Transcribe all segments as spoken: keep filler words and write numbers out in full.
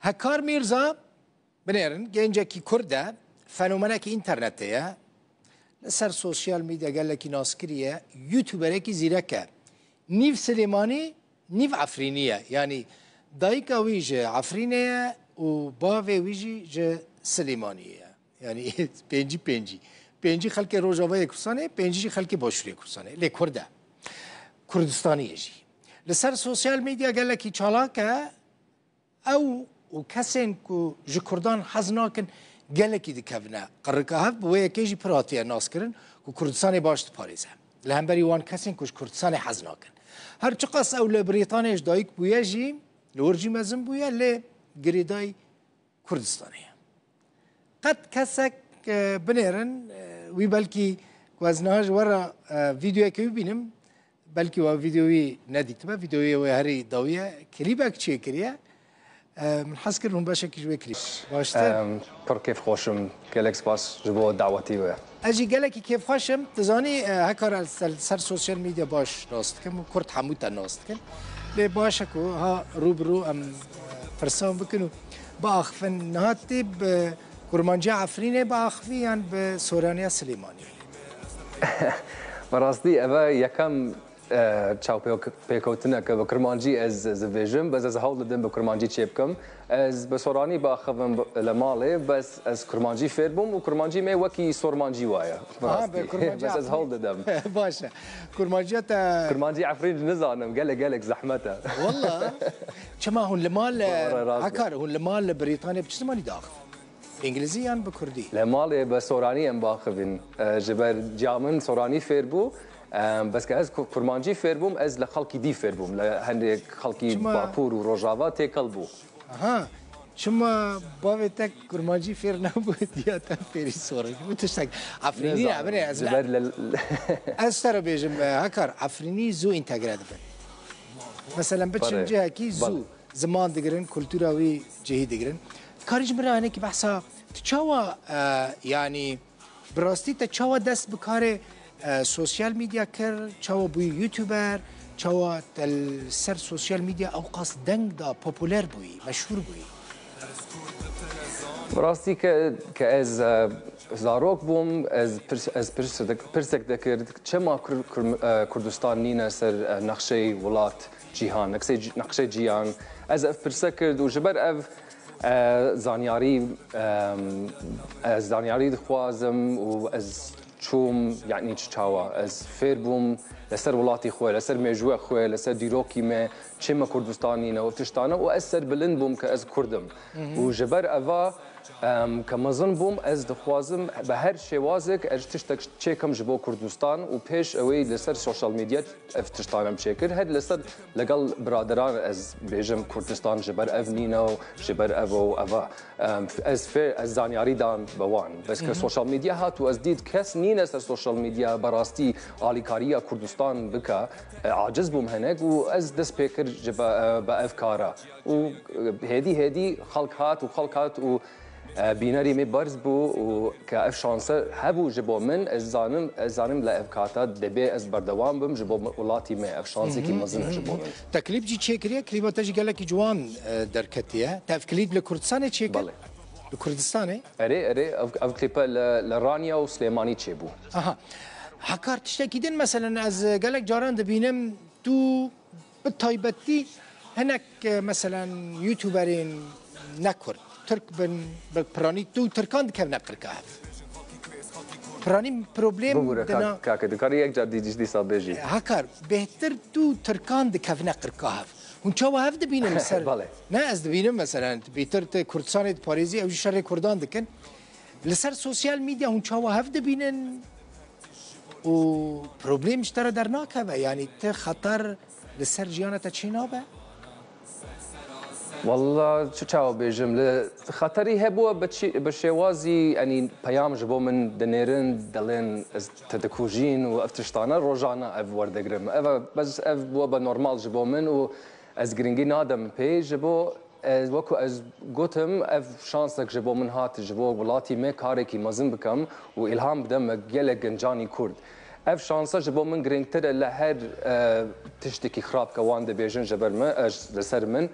Hekar Mîrza, binêrin, gencekî Kurd e, fenomenekî înternetê ye. Li ser sosyal medya gelekî naskirî ye, youtuberekî zîrek e. Nîv Silêmanî, nîv Efrînî ye. Yanî dayika wî ji Efrînê ye û bavê wî jî ji Silêmaniyê ye. Yanî pêncî pêncî. Pêncî xelkê Rojavayê Kurdistanê, pêncî jî xelkê Başûrê Kurdistanê. Lê Kurd e. Kurdistanî ye jî. Li ser sosyal medya gelekî çalak e. Ew û kesên ku ji Kurdan hez nakin gelekî dikevine qirika hev, bi wê yekê jî pir hatiye naskirin ku Kurdistanê baş diparêze. Li hemberî wan kesên ku ji Kurdistanê hez nakin. Her çiqas ew li Brîtanê ji dayik bûye jî, li wir jî mezin bûye, lê girêdayî Kurdistanê ye. Qet kesek, e, binêrin, e, wî belkî ku ez niha ji we re, e, vîdeoyeke wî bînim, belkî we vîdeoyê nedîtibe, vîdeoyê wê herî dawî ye, klîbek çêkiriye. E, min hez kir hûn beşekî ji wê klîb. Baştir. Em, pir kêfxweş im. Gelek spas ji bo dawetî we. Ez jî gelekî kêfxweş im. Tu zanî, e, hekara ser, ser sosyal medya baş nas dikim û Kurd hemû te nas dikin. Lê baş e ku ha rû bi rû em, e, pirsan bikin û biaxivin. Niha tê bi Kurmanciya Efrînê biaxivî yan bi Soraniya Silêmaniyê? Bi rastî ev e yekem, e, çaw pêk-, pêkewtinek e. Bi Kurmancî ez, ez dibêjim, bes ez hewl didim bi Kurmancî çêbikim. Ez bi Soranî biaxivim bi, li malê, bes ez Kurmancî fêr bûm û Kurmancî me wekî Sormancî wa ye. Bi Aha, rastî. Bi Kurmancî Bes ez Efrîn. Hewl didim. Baş e. Kurmanciya te Kurmancî Efrîn nizanim, gelek, gelek zehmet e. Walla. Çima hûn li mal, Walla rast e. Hekar, hûn li mal li Brîtanê bi çi zimanî diaxivin? Îngilîzî yan bi Kurdî? Li malê bi Soranî em biaxivin. E, ji ber ciya min Soranî fêr bû. E, bes ke ez Ku-, Kurmancî fêr bûm, ez li xelkî dî fêr bûm. Li hindek xelkî Çima? Bakur û Rojava têkel bû. Aha. Çima bavê te Kurmancî fêr nebû, diya te fêrî Soranî? Bu tiştek. Efrînî Nizanim. ne, binê, ez Ji ne. ber li Ez te re bêjim, e, Hekar, Efrînî zû întegre dibin. Meselen, biçin Belê. cihekî zû Belê. ziman digirin, kultura wî cihî digirin. Karî ji min re hinekî behsa, tu çawa, e, yanî, bi rastî te çawa dest bi karê, e, sosyal medya kir, çawa bûyî youtuber, çawa te li ser sosyal medya ewqas deng da, populer bûyî, meşhûr bûyî? Bi rastî ke, ke ez, e, zarok bûm, ez pirs-, ez pirsek, pirsek dikir, çima Kur-, Kur-, e, Kurdistan nîne ser, e, nexşeyê welat, cîhan, nexşeyê cî-, nexşeyê cîhan. Ez ev pirse kir û ji ber ev, e, zanyarî, e, ez zanyarî dixwazim û ez çûm, yanî çi çawa, ez fêr bûm li ser welatî xwe, li ser mêjûya xwe, li ser dîrokî me, çima Kurdistan nîne û tiştane û ez serbilind bûm ke ez Kurd im. Û ji ber eva, em, ke mezin bûm, ez dixwazim bi her şêwazek ez tiştek çêkim ji bo Kurdistan û pêş ewê li ser sosyal medya ev tiştan em çêkir. Her li ser Legel biraderan ez bêjim Kurdistan ji ber ev nîne û ji ber ev û eva. Em, ez fê-, ez zanyarî dan bi wan. Bes ke sosyal medya hat û ez dît kes nîne ser sosyal medya berastî alîkariya Kurdistan bike, e, aciz bûm hinek û ez dest pê kir ji be, e, be ev kara. Û, e, hêdî hêdî xelk hat û xelk hat û E, bînerî me berz bû û ke ev şanse hebû ji bo min, ez zanim, ez zanim li ev kata dibê ez berdewam bim ji bo welatî me. Ev şansekî mezin e ji bo min. Te klîp jî çêkiriye, klîba te jî gelekî ciwan, e, derketiye. Te ev klîp li Kurdistanê çêkir? Belê. Li Kurdistanê? Erê, erê, ev, ev klîpe li, li Ranya û Silêmanî çêbû. Aha. Hekar tiştekî din, meselen, ez gelek caran dibînim, tu Bi taybetî hinek, e, meselen, youtuberên ne kurd, tirk bin, bi piranî tu tirkan dikevine qirka hev. Piranî problem Bibûre, dina kak-, kake, dikarî yek car dî-, dîsa bêjî. Hekar, bêhtir tu tirkan dikevine qirka hev. Hûn çawa hev dibînin li ser? Belê. Ne, ez dibînim, meselen, bêhtir tu Kurdistanê diparêzî, ew jî şerê kurdan dikin. Li ser sosyal medya hûn çawa hev dibînin? û problem ji te re dernakeve, yanî ti xeter li ser jiyana te çênabe? Walla, çi çawa bêjim, li xeterî hebû bi çi, bi şêwazî, yanî peyam ji bo min dinêrin, dilên ez te dikujîn û ev tiştane rojane ev werdigrim. Ev, bes ev bû be normal ji bo min û ez girîngî nadim pê ji bo Ez, wekî ez gotim, ev şansek ji bo min hat, ji bo welatî me karekî mezin bikim û îlham bidim me gelek gencanî Kurd. Ev şanse ji bo min girîngtir e li her, e, tiştekî xirab ke wan dibêjin ji ber min, e, ji, li ser min.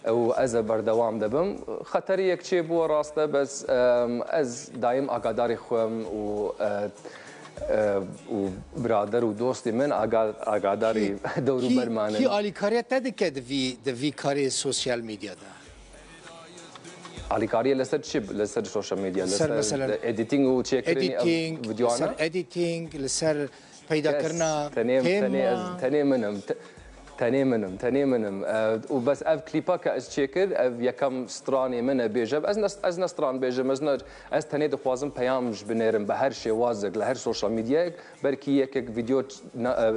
û ez ê berdewam de bim. Xeteriyek çêbû, rast e, bes, em, ez daîm agadarê xwe im û, e, e, û birader û dostê min aga-, agadarê dewr û ber me ne. Kî alîkariya te dike di vî, di vî karê sosyal medya de? Alîkariye li ser çi? Li ser sosyal medya, li ser, mesela, editing û çêkirinê ev videoyane? Li ser editing, li ser peydakirina tema. Tenê, tenê ez, tenê min im. Te-, tenê min im, tenê min im. E, û bes ev klîpa ke ez çêkir, ev yekem stranê min e, bêje. Ez ne, ez ne stran bêjim, ez ne, ez tenê dixwazim peyam ji binêrim bi her şêwazek, li her sosyal medyayek. Belkî yekek video ç-, na-,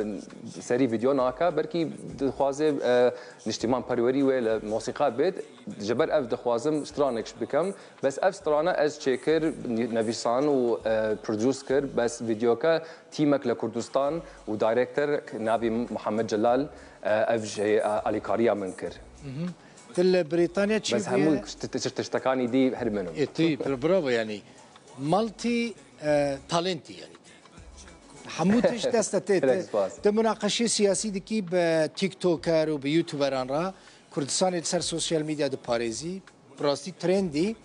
e, serî video nake, belkî dixwaze, e, niştimanperwerî wê li mosîqa bêt. Ji ber ev dixwazim stranek bikim. Bes ev strana ez çêkir, nivîsan û, e, produce kir. Bes videoke tîmek li Kurdistan û director navî Muhammed Celal, e, ev jî, e, alîkariya min kir. Tu li Brîtanya çi bûye? Bes hemû tişt-, tişt-, tiştekanî dî her min im. E, tu yî, bravo, yanî multi, e, talentî yanî. Hemû tişt deste tê. Gelek spas. Tu munaqeşê siyasî dikî bi TikToker û bi YouTuberan re. Kurdistanê li ser sosyal medya diparêzî. Bi rastî trendî.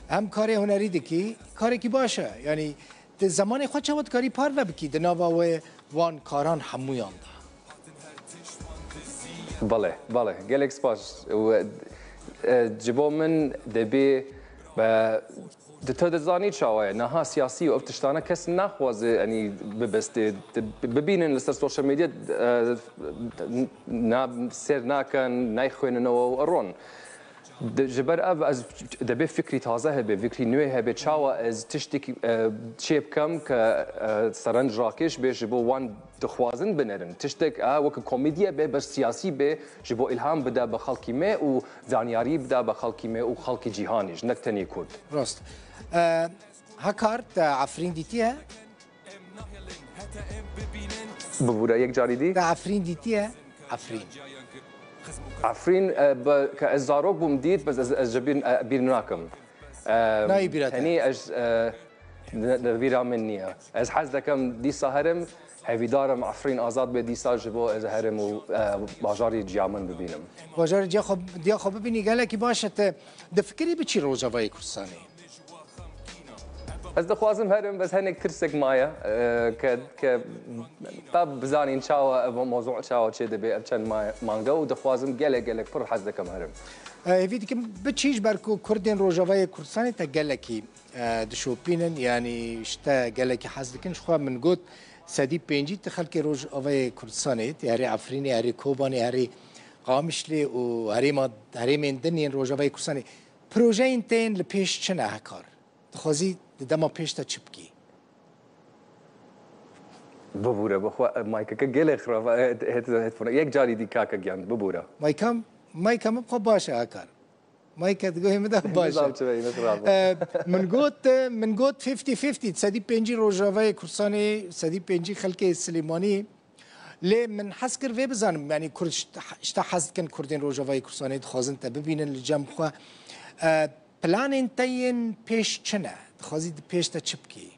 Hem karê hunerî dikî, karekî baş e. Yanî, tu zemanê xwe çawa dikarî parve bikî di nava wê wan karan hemûyan de? Belê, belê. Gelek spas. Û, e, ji bo min dibê be, di, tu dizanî çawa ye. Niha siyasî û ev tiştane kes naxwaze, yanî, bibestê. Di, bibînin li ser sosyal medya, e, na, sêr nakin, nayxwênin'ewe û eron. Di, ji ber ev ez dibê fikrî taze hebe, fikrî nû hebe, çawa ez tiştek, e, çê bikim ke, e, serenc rakêş bê ji bo wan dixwazin binerin. Tiştek, e, weke komedî bê, bes siyasî bê, ji bo îlham bide bi xelkî me û zanyarî bide bi xelkî me û xelkî cîhanê jî, ne tenê Kurd. Rast. E, Hakar, te Efrîn dîtiye? Bibûre, yek carî dî. Te Efrîn dîtiye? Efrîn. Efrîn, e, be, ke ez zarok bûm dît, bes ez, ez ji bîr, e, bîr nakim. E, nayê bîra te? Tenê ez, e, li, li bîra min niye. Ez hez dikim dîsa herim, hevîdar im Efrîn azad be dîsa ji bo ez herim û, e, bajarê ciya min bibînim. Bajarê ciya xwe, diya xwe bibînî gelekî baş e. Te difikirî biçî Rojavayê Kurdistanê? Ez dixwazim herim, bes hinek tirsek maye, e, ke, ke ta bizanîn çawa ev mewzû çawa çê dibe, ev çend ma-, mange û dixwazim gelek, gelek pir hez dikim herim. E, hêvî dikim biçî ji ber ku Kurdên Rojavayê Kurdistanê te gelekî, e, dişopînin, yanî ji te gelekî hez dikin. Ji xwe min got sedî pêncî ti xelkê Rojavayê Kurdistanê, ti herê Efrînê, herê Kobanê, herê Qamişlê û herêma, herêmên din yên Rojavayê Kurdistanê. Projeyên te yên li pêş çi ne Hakar? Dixwazî di dema pêş de çi bikî? Bibûre, bixwe, maykeke gelê xirab e, het-, het-, headphone. Yek carî dî kake giyan, bibûre. Mayka, mayka min xwe baş e Hakar. Mayka di guhê min de baş e. Nizam çi beyne xirab e. E, min got, min got fifty fifty, sedî pêncî Rojavayê Kurdistanê, sedî pêncî xelkê Silêmanî. Lê min hez kir vê bizanim, yanî Kurd ji te, ji te hez dikin, Kurdên Rojavayê Kurdistanê dixwazin te bibînin li cem xwe. E, planên te yên pêş çi ne? Dixwazî di pêş de çi bikî?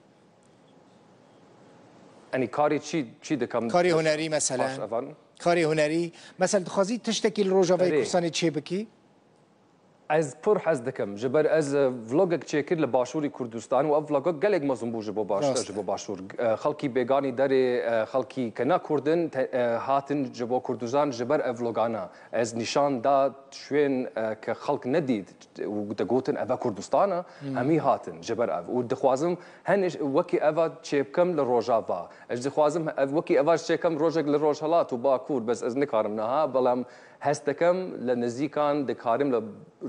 Yanî karê çi, çi dikim? Karê hunerî meselen. Paş evan. Karê hunerî. Mesel dixwazî tiştekî li Rojavayê Kurdistanê çê bikî? Ez pir hez dikim. Ji ber ez, e, vlogek çêkir li Başûrî Kurdistan û ev vlogek gelek mezin bû ji bo baş-, ji bo Başûr. E, xelkî bêganî derê, e, xelkî ke ne Kurd in, te-, e, hatin ji bo Kurdistan ji ber ev vlogana. Ez nîşan da şwên, e, ke xelk nedît û digotin, "Ev e Kurdistan e", hemî hatin ji ber ev. Û dixwazim henê wekî eva çêbikim li Rojava. Ez dixwazim ev wekî eva çêkim rojek li Rojhelat û Bakur, bes ez nikarim niha, belam hez dikim li nizîkan dikarim li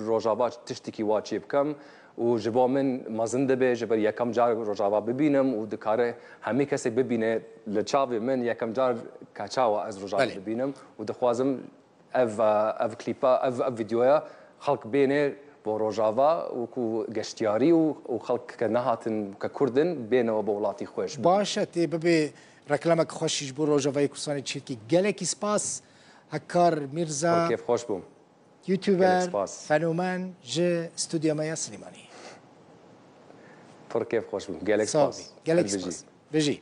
Rojava tiştekî wa çêbikim û ji bo min mezin dibe, ji ber yekem car Rojava bibînim û dikare hemî kesek bibîne li çavê min yekem car ka çawa ez Rojava bibînim û dixwazim ev, ev klîpa, ev, ev vîdeoya xelk bêne bo Rojava û ku geştiyarî û, û xelk ke nehatin, ke Kurd in, bênewe bo welatî xwe ji bo. Baş e, tê bibe reklamek xweş ji bo Rojavayê Kurdistanê çêkî. Gelekî spas Hakar Mîrza. Pir kêfxweş bûm. Gelek spas. YouTuber, fenomen ji stûdyoya me ya Silêmanî. Pir kêfxweş bûm. Gelek spas. Sağ ol. Gelek spas. Bijî.